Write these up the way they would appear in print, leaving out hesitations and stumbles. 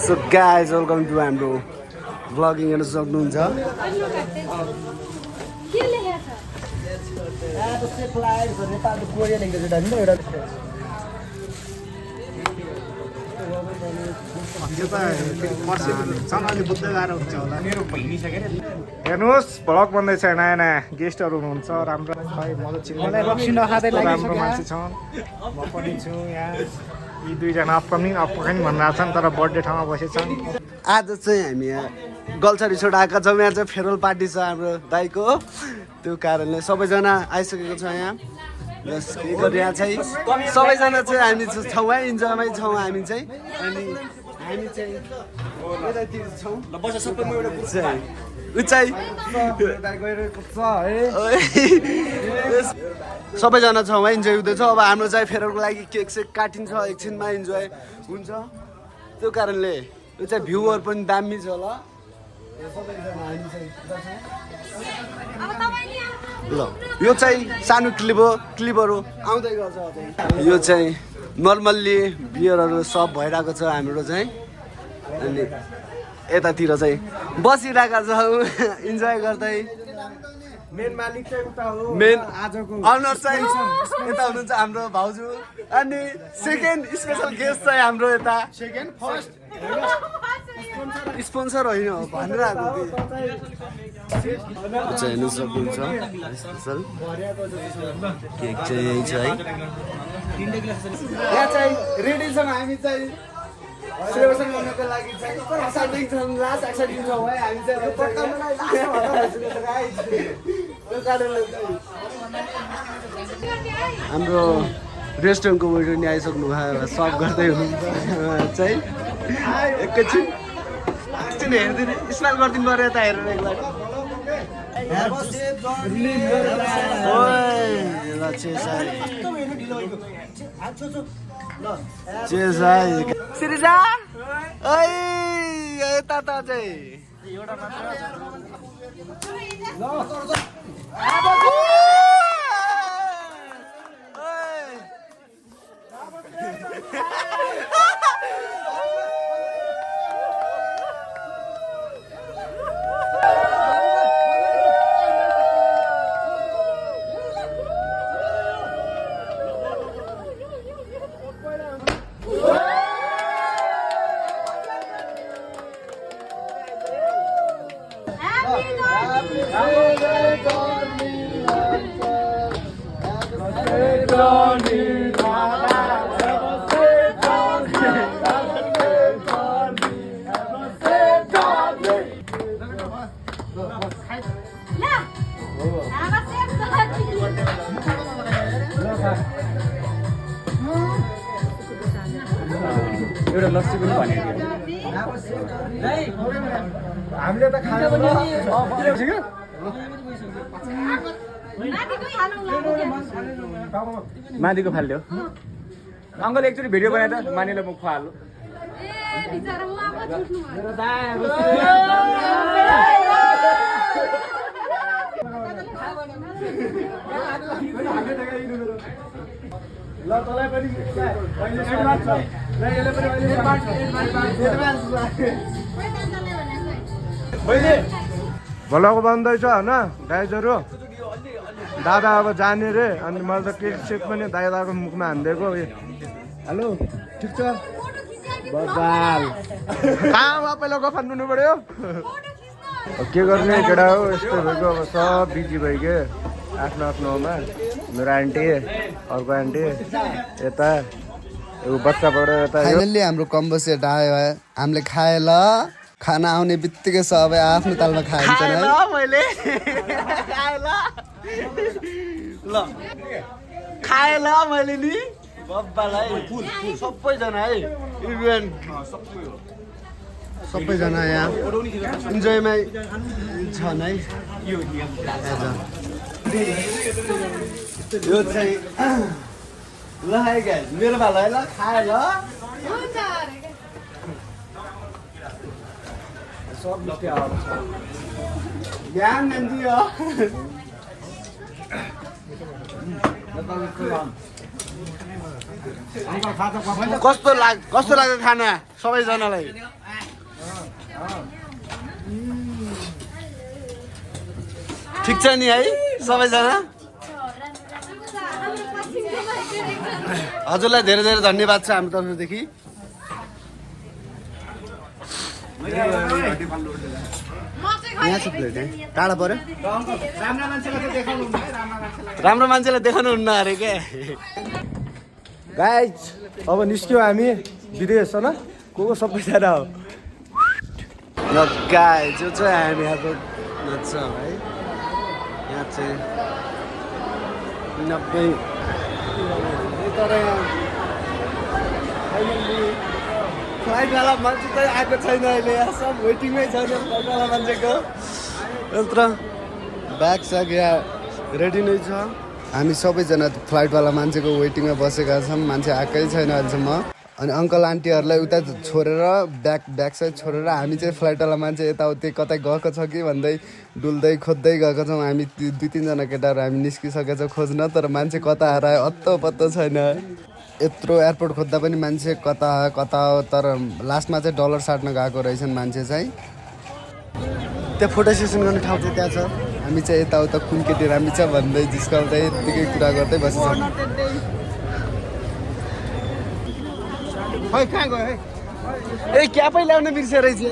So guys, welcome to हाम्रो vlogging गर्न सक्नुहुन्छ। हेर्नुहोस् भ्लग बन्दैछ नयाँ नयाँ गेस्टहरू हुनुहुन्छ राम्रो राम्रो मान्छे छन् म पनि छु यहाँ यी दुईजना अपकमिङ भनिरहेको छन् तर बर्थडे ठाउँमा बसेछन् आज चाहिँ हामी यहाँ गल्छा रिसोर्ट आएका छौँ। यहाँ चाहिँ फेयरवेल पार्टी छ हाम्रो दाइको, त्यो कारणले सबैजना आइसकेको छ यहाँ। बस के गर्नु यहाँ चाहिँ सबैजना चाहिँ हामी छौँ है, इन्जोयमै छौँ हामी चाहिँ। अनि हामी चाहिँ यतातिर छौँ उचाइ सबैजना छौँ है, इन्जोय हुँदैछ। अब हाम्रो चाहिँ फेयरवेलको लागि केक सेक काटिन्छ, एकछिनमा इन्जोय हुन्छ। त्यो कारणले यो चाहिँ भ्यूहरू पनि दामी छ ल। ल यो चाहिँ सानो क्लिपहरू आउँदै गर्छ। यो चाहिँ नर्मल्ली बियरहरू सब भइरहेको छ हाम्रो चाहिँ। अनि यतातिर चाहिँ बसिरहेका छौँ इन्जोय गर्दै। मेन मालिक चाहिँ उता हो, मेन आजको अनर चाहिँ यता हुनुहुन्छ हाम्रो भाउजू। अनि सेकेन्ड स्पेसल गेस्ट चाहिँ हाम्रो यता स्पोन्सर होइन हो भनेर आएको चाहिँ हेर्नु सक्नुहुन्छ। केक चाहिँ यही छ है। यहाँ चाहिँ रेडी छौँ हामी चाहिँ सेलिब्रेसन गर्नको लागि चाहिँ एक्साइटिङ छौँ, लास्ट एक्साइटिङ छौँ है हामी चाहिँ। हाम्रो रेस्टुरेन्टको वेटर नि आइसक्नु भयो, सर्भ गर्दै हुनुहुन्छ चाहिँ। एकैछिन हेरिदिनु, स्माइल गरिदिनु पऱ्यो यता हेरेर एकलाई। सिरिजा यता त चाहिँ एउटा लस्सी पनि भनेको हामीले त खानु माथिको फाल्यो अङ्कल। एकचोटि भिडियो बनाए त मानिलो म खुवाहाल्नु। ल तँलाई पनि भ्लग बन्दैछ होइन गाइजहरू। दादा अब जाने रे, अनि मैले त केक सेक पनि दादाको मुखमा हानिदिएको। हेलो ठिक छ बजाल कहाँ पहिला गफान दिनु पऱ्यो। के गर्ने केटा हो यस्तो भएको, अब सब बिजी भइगयो आफ्नो आफ्नोमा। मेरो आन्टी अर्को आन्टी यता बच्चाबाट यता। फाइनल्ली हाम्रो कम्बो सेट आयो है, हामीले खाए ल। खाना आउने बित्तिकै सबै आफ्नो तालमा खाइन्छ है। खाए ल मैले नि बब्बालाई सबैजना है, इभेन्ट सबैजना यहाँ इन्जोयमै छन् है। यो चाहिँ ल है गाइस, मेरो भाइ ल खाए ल। सब मिस्टी आउँछ ज्ञान दियो। कस्तो लाग्यो खाना सबैजनालाई? ठिक छ नि है सबैजना हजुरलाई धेरै धेरै धन्यवाद छ हाम्रो तर्फदेखि यहाँ छ प्लेट है टाढा पर्यो राम्रो मान्छेलाई देखाउनु हुन्न अरे क्या गाइज अब निस्क्यौँ हामी विदेश होइन को सबैजना हो गाइज जो चाहिँ हामी अब नाच्छौँ है यहाँ चाहिँ 90 तर फ्लाइटवाला मान्छे चाहिँ आएको छैन अहिले यहाँ सब वेटिङमै छैन फ्लाइटवाला मान्छेको यत्र ब्याग स्याग यहाँ रेडी नै छ हामी सबैजना फ्लाइटवाला मान्छेको वेटिङमा बसेका छौँ मान्छे आएकै छैन अहिलेसम्म अनि अङ्कल आन्टीहरूलाई उता छोडेर ब्याग साइड छोडेर हामी चाहिँ फ्लाइटवाला मान्छे यताउति कतै गएको छ कि भन्दै डुल्दै खोज्दै गएको छौँ हामी 2-3जना केटाहरू हामी निस्किसकेका छौँ खोज्न तर मान्छे कता हरायो अत्तो पत्तो छैन यत्रो एयरपोर्ट खोज्दा पनि मान्छे कता हो तर लास्टमा चाहिँ डलर साट्न गएको रहेछन् मान्छे चाहिँ त्यो फोटो सेसन गर्ने ठाउँ चाहिँ त्यहाँ छ हामी चाहिँ यताउता कुन केटी राम्रो छ भन्दै जिस्काउँदै यत्तिकै कुरा गर्दै बसेछौँ ए क्यापै ल्याउन बिर्सेरै छु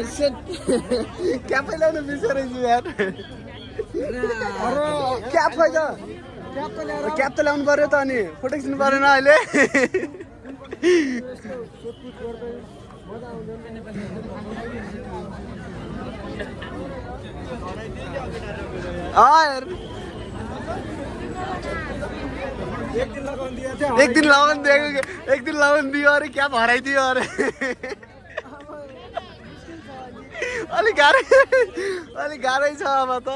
क्यापै ल्याउन बिर्सेरै छु यार क्याप खै त क्याप त ल्याउनु पर्यो त अनि फोटो खिच्नु परेन अहिले एक दिन लगाउनु दियो अरे क्या हराइदियो अरे अलिक गाह्रै छ अब त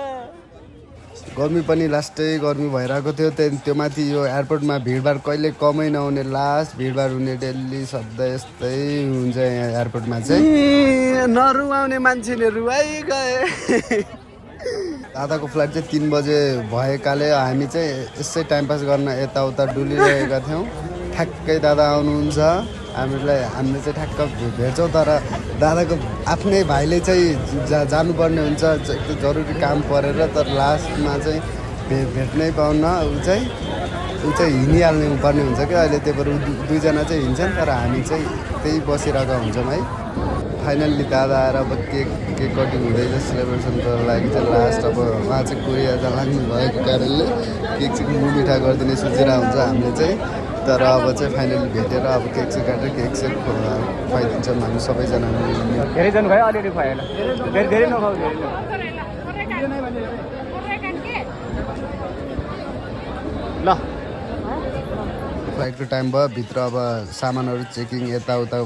गर्मी पनि लास्टै गर्मी भइरहेको थियो त्यो माथि यो एयरपोर्टमा भिडभाड कहिले कमै नहुने लास्ट भिडभाड हुने डेली सधैँ यस्तै हुन्छ यहाँ एयरपोर्टमा चाहिँ नरुवाउने मान्छेले रुवाइ गए दादाको फ्लाइट चाहिँ 3 बजे भएकाले हामी चाहिँ यसै टाइम पास गर्न यताउता डुलिरहेका थियौँ ठ्याक्कै दादा आउनुहुन्छ हामीले चाहिँ ठ्याक्क भेट्छौँ तर दादाको आफ्नै भाइले चाहिँ जानुपर्ने हुन्छ एकदम जरुरी काम परेर तर लास्टमा चाहिँ भेट्नै पाउन ऊ चाहिँ हिँडिहाल्नु पर्ने हुन्छ क्या अहिले त्यही भएर 2जना चाहिँ हिँड्छन् तर हामी चाहिँ त्यही बसिरहेका हुन्छौँ है फाइनल्ली दादा आएर अब केक कटिङ हुँदैछ सेलिब्रेसनको लागि चाहिँ लास्ट अब उहाँ चाहिँ कोरिया लाग्नु भएको कारणले केक चाहिँ मिठा गरिदिने सोचिरहेको हुन्छ हामीले चाहिँ तर अब चाहिँ फाइनली भेटेर अब केक चाहिँ काटेर केक चाहिँ खुवाइदिन्छौँ हामी सबैजना धेरैजना भयो अलिअलि खुवाएन धेरै नखाऊ ल फ्लाइटको टाइम भयो भित्र अब सामानहरू चेकिङ यताउता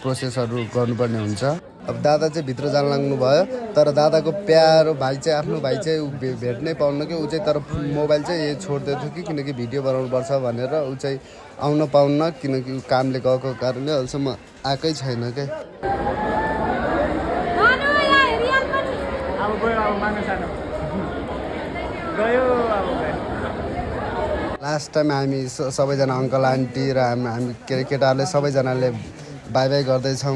प्रोसेसहरू गर्नुपर्ने हुन्छ अब दादा चाहिँ भित्र जान लाग्नु भयो तर दादाको प्यारो भाइ चाहिँ आफ्नो भाइ चाहिँ भेट्नै पाउनु कि ऊ चाहिँ तर मोबाइल चाहिँ यही छोड्दै थियो कि किनकि भिडियो बनाउनुपर्छ भनेर ऊ चाहिँ आउन पाउन्न किनकि कामले गएको कारणले अहिलेसम्म आएकै छैन क्या लास्ट टाइम हामी सबैजना अङ्कल आन्टी र हामी केटाहरूले सबैजनाले बाई बाई गर्दैछौँ